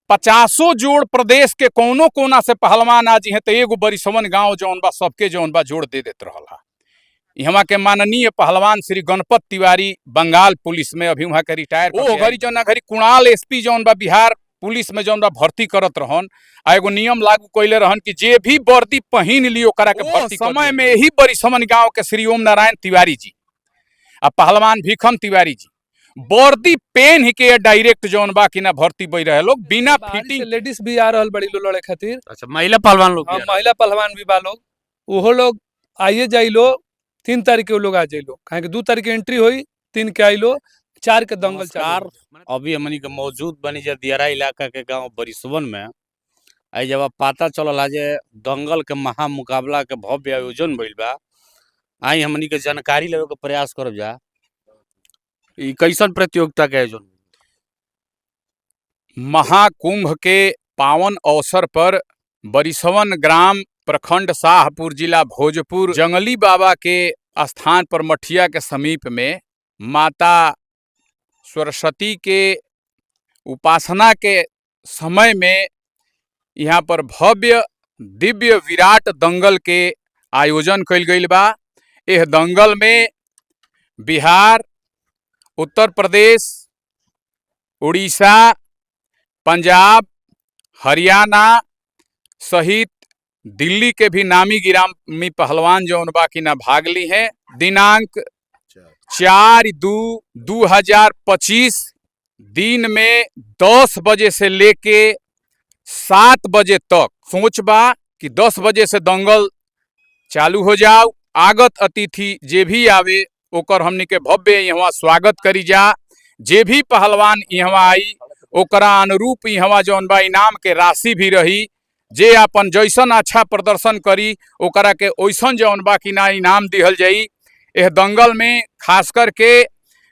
पचासों जोड़ प्रदेश के कोनो कोना से पहलवान आ जी हैं तो एगो बरिसवन गांव जौन बा सबके जौन बा जोड़ दे देत रहल हा। यहाँ के माननीय पहलवान श्री गणपत तिवारी बंगाल पुलिस में अभी वहाँ के रिटायर ओ घड़ी जौन घड़ी कुणाल एसपी जौन बा बिहार पुलिस में जौन बा भर्ती करत रहन आ एगो नियम लागू कैले रहन कि जे भी वर्दी पहिन ली ओकरा के भर्ती समय में यही बरिसवन गांव के श्री ओम नारायण तिवारी जी आ पहलवान भीखम तिवारी जी वर्दी पेन के डायरेक्ट जौन बा कि ना भर्ती बई रहे लोग बिना बाहरी से फिटिंग। लेडीज भी आ रहल बड़ी लो लड़े खातिर। अच्छा, महिला पहलवान लोग हाँ, भी आ रहल। महिला पहलवान भी बा लोग, उहो लोग आइए जाइलो। 3 तारीख के वो लोग आ जाइलो, काहे कि 2 तारीख के एंट्री होई, 3 के आइलो, 4 के दंगल चालू नमस्कार। होई। अभी हमनी के मौजूद बनी जा दियारा इलाका के गांव बरिसवन में। आई जब पता चलल है जे दंगल के महा मुकाबला के भव्य आयोजन भइल बा, आई हमनी के जानकारी लेवे के प्रयास करब जा। ई कैसन प्रतियोगिता के आयोजन? महाकुंभ के पावन अवसर पर बरिसवन ग्राम प्रखंड शाहपुर जिला भोजपुर जंगली बाबा के स्थान पर मठिया के समीप में माता सरस्वती के उपासना के समय में यहाँ पर भव्य दिव्य विराट दंगल के आयोजन कइल गइल बा। एह दंगल में बिहार, उत्तर प्रदेश, उड़ीसा, पंजाब, हरियाणा सहित दिल्ली के भी नामी गिरामी पहलवान जौन बा कि ना भाग ली हैं। दिनांक 4/2/2025 दिन में 10 बजे से लेके 7 बजे तक, सोच बा कि 10 बजे से दंगल चालू हो जाओ। आगत अतिथि जे भी आवे ओकर हमनी के भव्य यहाँ स्वागत करी जा। जे भी पहलवान यहाँ आई ओकरा अनुरूप यहाँ जौन बा इनाम के राशि भी रही। जे अपन जैसन अच्छा प्रदर्शन करी ओकरा के ओइसन जौन बा कि ना इनाम दिहल जाई। एह दंगल में खास करके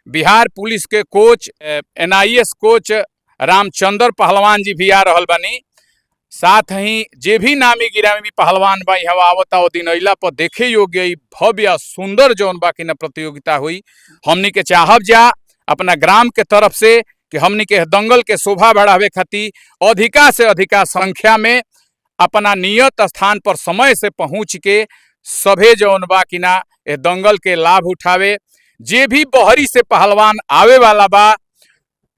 बिहार पुलिस के कोच एनआईएस कोच रामचंद्र पहलवान जी भी आ रहल बानी। साथ ही जे भी नामी गिरामी पहलवान बा यहाँ आवता ओ दिन अइला पर देखे योग्य ई भव्य आ सुंदर जौन बा कि ना प्रतियोगिता हुई। हमनी के चाहब जा अपना ग्राम के तरफ से कि हमनी के दंगल के शोभा बढ़ावे खातिर अधिका से अधिका संख्या में अपना नियत स्थान पर समय से पहुँच के सभे जौन बा कि ना ए दंगल के लाभ उठावे। जे भी बहरी से पहलवान आवे वाला बा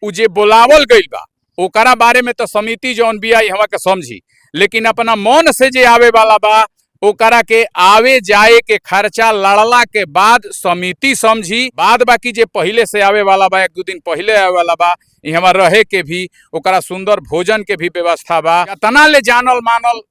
उ जे बोलावल गइल बा ओकरा बारे में तो समिति जौन बिया हवा के समझी, लेकिन अपना मन से जे आवे वाला बा ओकरा के आवे जाए के खर्चा लड़ला के बाद समिति समझी। बाद बाकी जे पहले से आवे वाला बा, 1-2 दिन पहले आवे वाला बा, यहाँ रहे के भी ओकरा सुंदर भोजन के भी व्यवस्था बा। जतना ले जानल मानल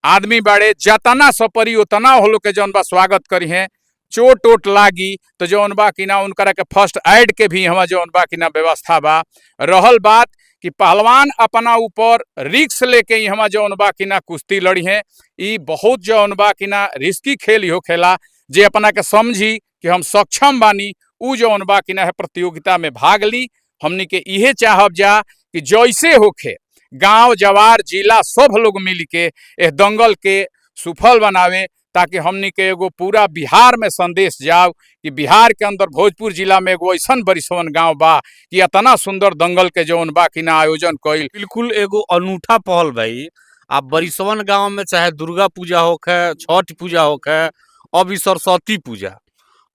आदमी बाड़े जतना सपरी उतना होलो के जौन बा स्वागत करी हैं। चोट वोट लागी तो जौन बा कि ना उनकरा के फर्स्ट एड के भी यहाँ जौन बा कि ना व्यवस्था बा। रहल बात कि पहलवान अपना ऊपर रिक्स लेके यहाँ जौन बा कि ना कुश्ती लड़ी हैं, ई बहुत जौन बा कि ना रिस्की खेल हो खेला। जे अपना के समझी कि हम सक्षम बानी उ जौन बा कि ना है प्रतियोगिता में भाग ली। हमनी के इहे चाहब जा कि जैसे होखे गांव जवार जिला सब लोग मिल के एह दंगल के सुफल बनावे, ताकि हमनी के एगो पूरा बिहार में संदेश जाओ कि बिहार के अंदर भोजपुर जिला में एगो ऐसन बरिसवन गांव बा कि इतना सुंदर दंगल के जौन बा कि ना आयोजन कइल। बिल्कुल एगो अनूठा पहल भाई। आप बरिसवन गांव में चाहे दुर्गा पूजा होखे, छठ पूजा होखे, अभी सरस्वती पूजा,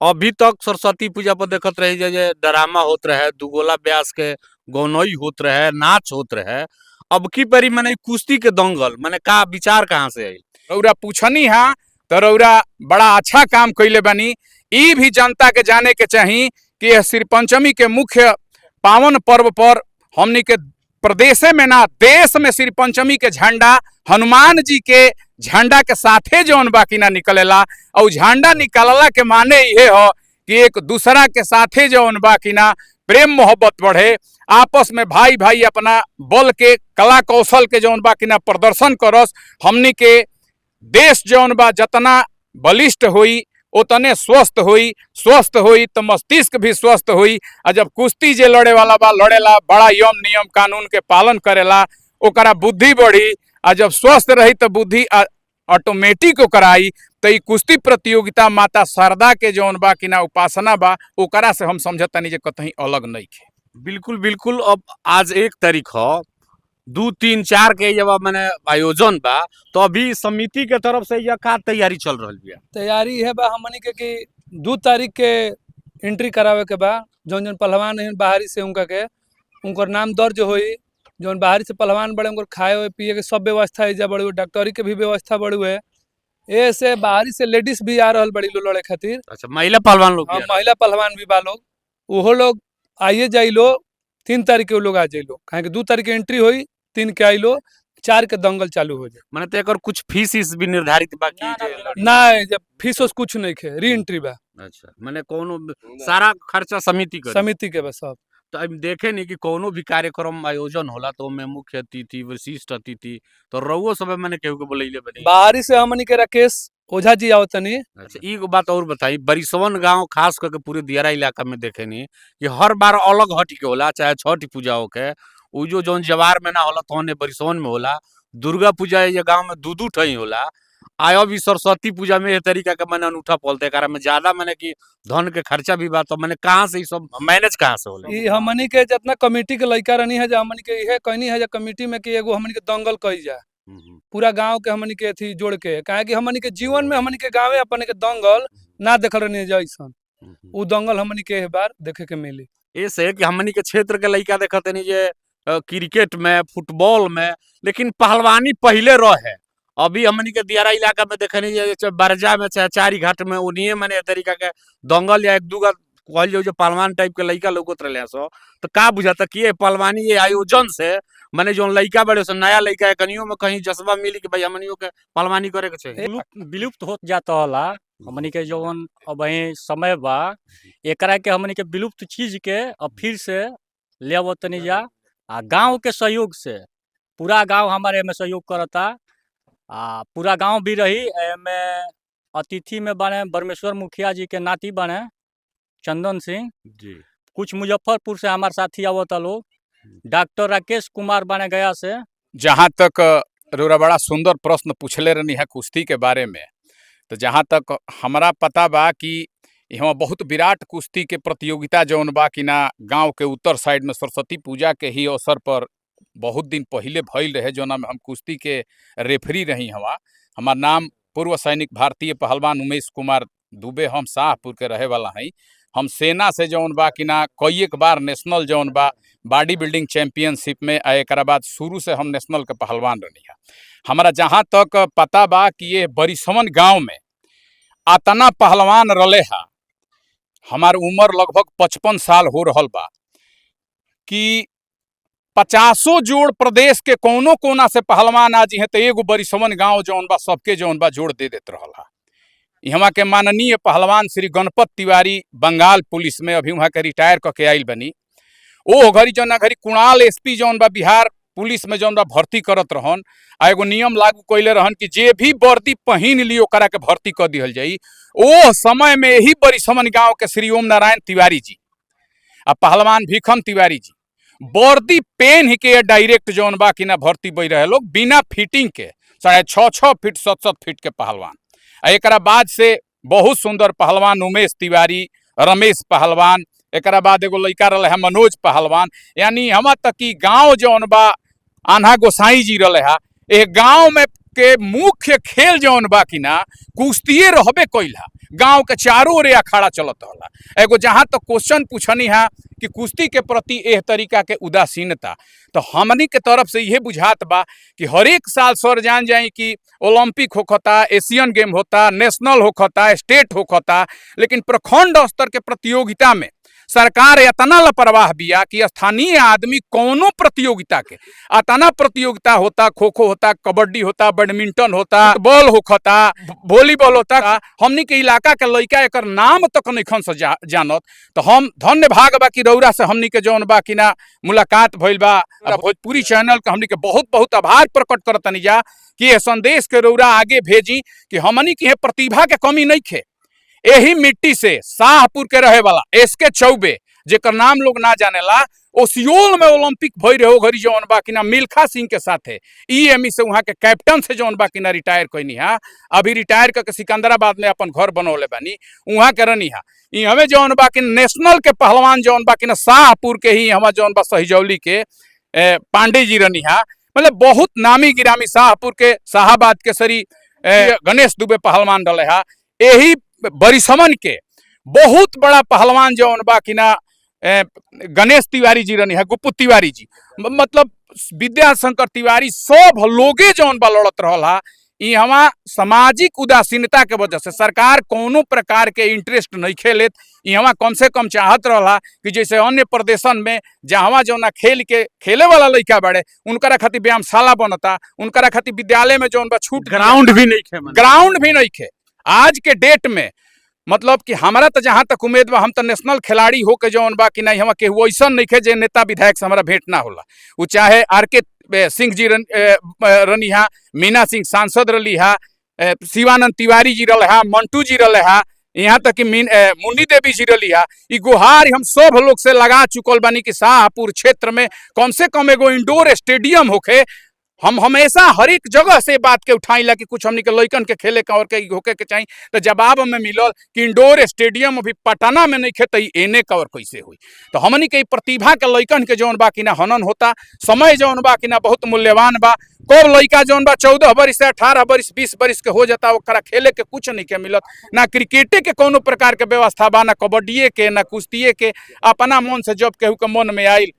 अभी तक सरस्वती पूजा पर देखत रही जे ड्रामा होत रहे, दुगोला ब्यास के गौनई होत रहे, नाच होत रहे। अब की परी माने कुश्ती के दंगल माने का विचार कहाँ से आई? रौरा पूछनी हा तो रौरा बड़ा अच्छा काम कैले बानी। ई भी जनता के जाने के चाही कि यह श्री पंचमी के मुख्य पावन पर्व पर हमनी के प्रदेशे में ना देश में श्री पंचमी के झंडा हनुमान जी के झंडा के साथे जौन बाकी ना निकलेला। और झंडा निकालला के माने ये हो कि एक दूसरा के साथे जौन बाकी ना प्रेम मोहब्बत बढ़े, आपस में भाई भाई अपना बल के कला कौशल के जौन बाकी ना प्रदर्शन करस। हमनी के देश जौन बा जतना बलिष्ठ होई उतने स्वस्थ होई, स्वस्थ होई तो मस्तिष्क भी स्वस्थ होई। आ जब कुश्ती जे लड़े वाला बा लड़ेला, बड़ा यम नियम कानून के पालन करेला, ओकरा बुद्धि बढ़ी। आ जब स्वस्थ रही तो बुद्धि ऑटोमेटिक ओकरा आई। तो ई कुश्ती प्रतियोगिता माता शारदा के जौन बा कि ना उपासना बा ओकरा से हम समझतनी जे कतही अलग नहीं खे। बिल्कुल बिल्कुल। अब आज 1 तारीख ह, 2, 3, 4 के जब माने आयोजन बा, तो अभी समिति के तरफ से यह का तैयारी चल रहल बिया? तैयारी है बा हमनी के कि 2 तारीख के एंट्री करावे के बा। जौन जौन पहलवान हैं बाहरी से उनका के उनकर नाम दर्ज होई। जौन बाहरी से पहलवान बड़े उनकर खाए हुए पिए के सब व्यवस्था एजा बड़े, डॉक्टरी के भी व्यवस्था बड़े हुए। ऐसे बाहरी से लेडीज भी आ रहल बड़ी लो लड़े खातिर। अच्छा, महिला पहलवान लोग हाँ, भी आ रहल। महिला पहलवान भी बा लोग, उहो लोग आइए जाइलो। 3 तारीख के उ लोग आ जाइलो, काहे कि 2 तारीख के एंट्री होई, 3 के आइलो, 4 के दंगल चालू हो जाए। माने तो एकर कुछ फीस इस भी निर्धारित बा कि जे ना, जब फीस उस कुछ नहीं खे, री एंट्री बा। अच्छा, माने कोनो सारा खर्चा समिति करी। समिति के बा सब। तो अब देखे नहीं कि कोनो भी कार्यक्रम आयोजन होला तो ओमे मुख्य अतिथि, विशिष्ट अतिथि, तो रउओ सब माने केहू के बोलैले बनी। बाहरी से हमनी के राकेश ओझा जी आवतनी। अच्छा, एगो बात और बताई, बरिसवन गांव खास करके पूरे दियारा इलाका में देखे नी कि हर बार अलग हट के होला, चाहे छठ पूजा होके, उ जो जौन जवार में ना होला तौन बरिसवन में होला। दुर्गा पूजा ये गांव में 2-2 ठई होला। आय अभी सरस्वती पूजा में ये तरीका के माने अनूठा पहल, एकरा में ज्यादा माने कि धन के खर्चा भी बा, तो माने कहाँ से ई सब मैनेज कहाँ से होला? ई हमनी के जितना कमेटी के लड़का रहनी है, जे हमनी के इहे कहनी है जे कमेटी में कि एगो हमनी के दंगल कही जा पूरा गांव के हमनी के अथी जोड़ के, काहे कि हमनी के जीवन में हमनी के गांवे अपने के दंगल ना देखल रहनी है जैसन उ दंगल हमनी के एह बार देखे के मिली। ऐसे कि हमनी के क्षेत्र के लड़का देखते नहीं जे क्रिकेट में, फुटबॉल में, लेकिन पहलवानी पहले रहे। अभी हमनी के दियारा इलाका में देखे नहीं जे बरजा में चाहे चारी घाट में उन्हीं माने तरीका के दंगल या एक दूगा कहल जाओ जो पहलवान टाइप के लड़का लोगोत रहे सो, तो का बुझाता कि ये पहलवानी ये आयोजन से माने जो लड़का बड़े सो नया लड़का है कनियो में कहीं जज्बा मिली कि भाई हमनियो के पहलवानी करे के चाहिए। विलुप्त होत जाता होला हमनी के जौन अब समय बा, एकरा के हमनी के विलुप्त चीज के अब फिर से ले आवतनी जा। आ गांव के सहयोग से पूरा गांव हमारे में सहयोग करता, आ पूरा गांव भी रही एमे। अतिथि में बने बरमेश्वर मुखिया जी के नाती बने चंदन सिंह जी, कुछ मुजफ्फरपुर से हमारे साथी आवता लोग, डॉक्टर राकेश कुमार बने गया से। जहाँ तक रउरा बड़ा सुंदर प्रश्न पूछले रहनी है कुश्ती के बारे में, तो जहाँ तक हमरा पता बा कि यहाँ बहुत विराट कुश्ती के प्रतियोगिता जौन बा कि ना गांव के उत्तर साइड में सरस्वती पूजा के ही अवसर पर बहुत दिन पहले भइल रहे, जौना में हम कुश्ती के रेफरी रही हवा। हमार नाम पूर्व सैनिक भारतीय पहलवान उमेश कुमार दुबे, हम शाहपुर के रहे वाला हई। हम सेना से जौन बा कि ना कई एक बार नेशनल जौन बा बॉडी बिल्डिंग चैंपियनशिप में, आ एक बाद शुरू से हम नेशनल के पहलवान रही है। हमारा जहाँ तक पता बा कि ये बरिसवन गांव में आतना पहलवान रले हा, हमार उम्र लगभग 55 साल हो रहल बा, कि 50 जोड़ प्रदेश के कोनो कोना से पहलवान आज हैं तो एगो बरिसवन गांव जौन बा सबके जौन बा जोड़ दे देत रहल हा। यहाँ के माननीय पहलवान श्री गणपत तिवारी बंगाल पुलिस में अभी वहाँ के रिटायर क के आयल बनी। ओ घड़ी जौन घड़ी कुणाल एसपी जौन बा बिहार पुलिस में जौन बा भर्ती करत रहन, आ एगो नियम लागू कैले रहन कि जे भी वर्दी पहिन ली ओकरा के भर्ती कर दिहल जाई। ओ समय में यही बरिसवन गांव के श्री ओम नारायण तिवारी जी आ पहलवान भीखम तिवारी जी वर्दी पेन के डायरेक्ट जौन बा कि ना भर्ती बई रहे लोग बिना फिटिंग के, 6.5-6 फीट 7-7 फीट के पहलवान। आ एकरा बाद से बहुत सुंदर पहलवान उमेश तिवारी, रमेश पहलवान, एकरा बाद एगो लड़का रहे है मनोज पहलवान, यानी हम तक कि गांव जौन बा आन्हा गोसाई जी रहे है, ए गांव में के मुख्य खेल जौन बा कि ना कुश्तिए रहबे कैल हा। गांव के चारों ओर अखाड़ा चलत होला। एगो जहाँ तक क्वेश्चन पूछनी है कि कुश्ती के प्रति एह तरीका के उदासीनता, तो हमनी के तरफ से यह बुझात बा कि हरेक साल सर जान जाए कि ओलंपिक होखता, एशियन गेम होता, नेशनल होखता, स्टेट होखता, लेकिन प्रखंड स्तर के प्रतियोगिता में सरकार इतना लापरवाह बिया कि स्थानीय आदमी कोनो प्रतियोगिता के अतना प्रतियोगिता होता, खो खो होता, कबड्डी होता, बैडमिंटन होता, फुटबॉल होखता, वॉलीबॉल होता, हमनी के इलाका के लड़का एकर नाम तक नइखन से जानत। तो हम धन्य भाग बा कि रउरा से हमनी के जौन बा कि ना मुलाकात भइल बा। भोजपुरी चैनल के हमनी के बहुत बहुत आभार प्रकट करतनी जा कि ये संदेश के रउरा आगे भेजी कि हमनी के प्रतिभा के कमी नहीं खे। यही मिट्टी से शाहपुर के रहे वाला एस के चौबे, जेकर नाम लोग ना जानेला, ओ सियोल में ओलंपिक भई रहे घड़ी जौन बा कि ना मिल्खा सिंह के साथे ईएमई से वहाँ के कैप्टन से जौन बा कि ना रिटायर कैनी हा, अभी रिटायर करके सिकंदराबाद में अपन घर बनौले बानी, वहाँ के रहनी हा। ई हमें जौन बा कि नेशनल के पहलवान जौन बा कि ना शाहपुर के ही हमार जौन बा सहिजौली के पांडे जी रहनी हा, मतलब बहुत नामी गिरामी शाहपुर के शाहाबाद के सरी गणेश दुबे पहलवान रहे हा। यही बरिसमन के बहुत बड़ा पहलवान जौन बा कि ना गणेश तिवारी जी रहनी है, गुप्पू तिवारी जी, मतलब विद्याशंकर तिवारी, सब लोगे जौन बा लड़त रहल हा। इहवा सामाजिक उदासीनता के वजह से सरकार कोनो प्रकार के इंटरेस्ट नहीं खेलेत। इहवा कम से कम चाहत रहला कि जैसे अन्य प्रदेशन में जहवा जौना खेल के खेले वाला लड़का बाड़े उनकरा खातिर व्यायामशाला बनता, उनकरा खातिर विद्यालय में जौन बा छूट, ग्राउंड भी नहीं खे मने। ग्राउंड भी नहीं खे आज के डेट में। मतलब कि हमारा तो जहाँ तक उम्मीद बा, हम तो नेशनल खिलाड़ी हो के जौन बा कि नहीं हम केहू ऐसा नहीं खे जे नेता विधायक से हमारा भेंट ना होला। वो चाहे आर के सिंह जी रनिहा, मीना सिंह सांसद रलिहा, शिवानंद तिवारी जी रहा, मंटू जी रहा, यहाँ तक कि मुन्नी देवी जी रलिहा। ई गुहार हम सब लोग से लगा चुकल बानी कि शाहपुर क्षेत्र में कम से कम एगो इंडोर स्टेडियम होखे। हम हमेशा हर एक जगह से बात के उठाइला कि कुछ हमनी के लइकन के खेले के और के होके के चाहिए, तो जवाब में मिलल कि इंडोर स्टेडियम अभी पटना में नहीं खे तो एने कवर कैसे हुई। तो हमनी के प्रतिभा के लइकन के जौन बा कि ना हनन होता। समय जौन बा कि ना बहुत मूल्यवान बा। कब लइका जौन बा 14 बरिस से 18 बरिस 20 बरिस के हो जाता, ओकरा खेले के कुछ नहीं के मिलत, ना क्रिकेटे के कोनो प्रकार के व्यवस्था बा, ना कबड्डीए के, ना कुश्तिए के। अपना मन से जब केहू के मन में आइल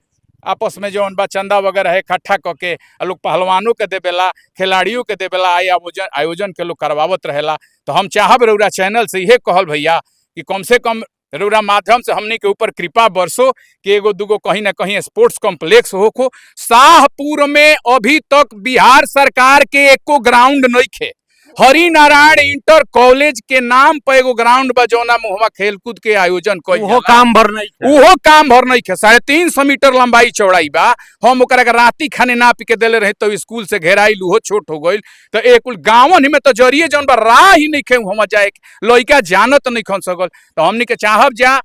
आपस में जौन बा चंदा वगैरह है इकट्ठा कऽ के आ लोग पहलवानों के देवेला, खिलाड़ियों के देवेला, आई आयोजन आयोजन के लोग करवावत रहेला। तो हम चाहब रउरा चैनल से इहे कहल भैया कि कम से कम रउरा माध्यम से हमनी के ऊपर कृपा बरसो कि एगो दूगो कहीं ना कहीं स्पोर्ट्स कॉम्प्लेक्स होखो। शाहपुर में अभी तक बिहार सरकार के एको ग्राउंड नहीं खे। हरिनारायण इंटर कॉलेज के नाम पर एगो ग्राउंड बा जौना मुहवा खेलकूद के आयोजन कइल उहो जाला। काम भर नहीं खे। उहो काम भर नहीं खे। 350 मीटर लंबाई चौड़ाई बा। हम ओकरा के राती खाने नाप के देले रहे तो स्कूल से घेराइल उहो छोट हो गइल। तो एक कुल गांवन में तो जरिए जौन बा राह ही नहीं खे हम जाए के। लइका जानत नहीं खन सकल। तो हमनी के चाहब जा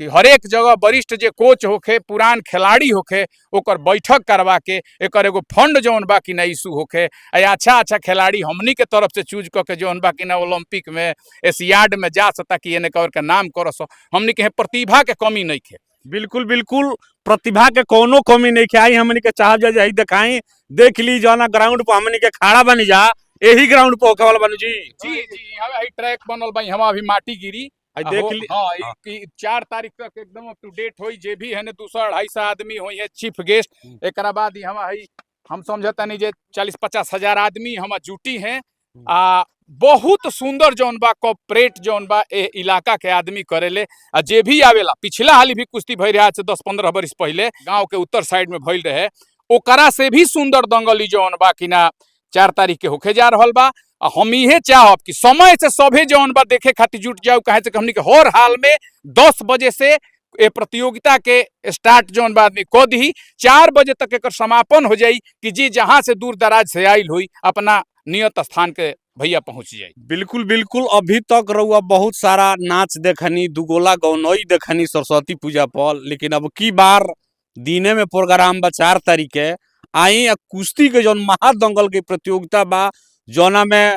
कि हरेक जगह वरिष्ठ जे कोच होखे, पुरान खिलाड़ी होखे, ओकर बैठक करवा के एकर एगो फंड जौन बा कि ना इशू होखे आ अच्छा अच्छा खिलाड़ी हमनी के तरफ से चूज क के जौन बा कि ना ओलंपिक में एशियाड में जा सता कि एने कर के नाम करस। हमनी के प्रतिभा के कमी नहीं खे। बिल्कुल बिल्कुल, प्रतिभा के कोनो कमी नहीं खे। आई हमनी के चाहब जा जाई देखाई देख ली जौना ग्राउंड पर हमनी के खड़ा बनी जा, यही ग्राउंड पर होखे वाला बनी जी। जी जी, हमें हई ट्रैक बनल बा, हम अभी माटी गिरी आई देख ली। हाँ, 4 तारीख तक एकदम अप टू डेट होई। जे भी है ने 200-250 आदमी होई है चीफ गेस्ट। एकरा बाद हम हई हम समझता नहीं जे 40-50 हजार आदमी हम जुटी हैं। आ बहुत सुंदर जौन बा कॉपरेट जौन बा ए इलाका के आदमी करेले। आ जे भी आवेला, पिछला हाली भी कुश्ती भइल रहे आज से 10-15 बरिस पहले गांव के उत्तर साइड में भइल रहे, ओकरा से भी सुंदर दंगली जौन बा कि ना 4 तारीख के होखे जा रहल बा। आ हम इहे चाहब कि समय से सभे जौन बा देखे खातिर जुट जाओ, काहे से कि हमनी के हर हाल में 10 बजे से ए प्रतियोगिता के स्टार्ट जौन बा आदमी कऽ दही, 4 बजे तक एकर समापन हो जाई कि जी जहाँ से दूर दराज से आइल हुई अपना नियत स्थान के भैया पहुंच जाई। बिल्कुल बिल्कुल, अभी तक रउआ बहुत सारा नाच देखनी, दुगोला गौनई देखनी सरस्वती पूजा पर, लेकिन अब की बार दिने में प्रोग्राम बा 4 तारीख के। आई आ कुश्ती के जौन महादंगल के प्रतियोगिता बा जौना में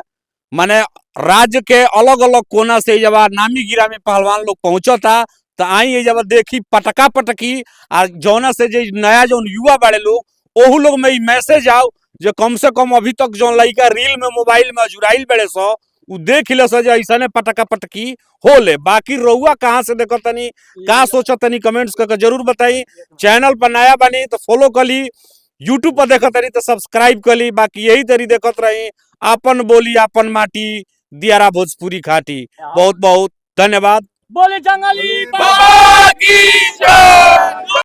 माने राज्य के अलग अलग कोना से जब नामी गिरामी पहलवान लोग पहुंचता, तो आई ये जब देखी पटका पटकी आ जौना से जे नया जौन युवा बड़े लोग ओहू लोग में मैसेज आओ जो कम से कम अभी तक जौन लड़का रील में मोबाइल में अजुराइल बड़े सो उ देख ले सो जे ऐसने पटका पटकी होले। बाकी रउआ कहाँ से देखतनी, का सोचतनी, कमेंट्स करके जरूर बताई। चैनल पर नया बनी तो फॉलो कर ली, यूट्यूब पर देखतनी तो सब्सक्राइब कर ली। बाकी यही तरी देखत रही आपन बोली आपन माटी, दियारा भोजपुरी खाटी। बहुत बहुत धन्यवाद। बोले जंगली बाबा की जय।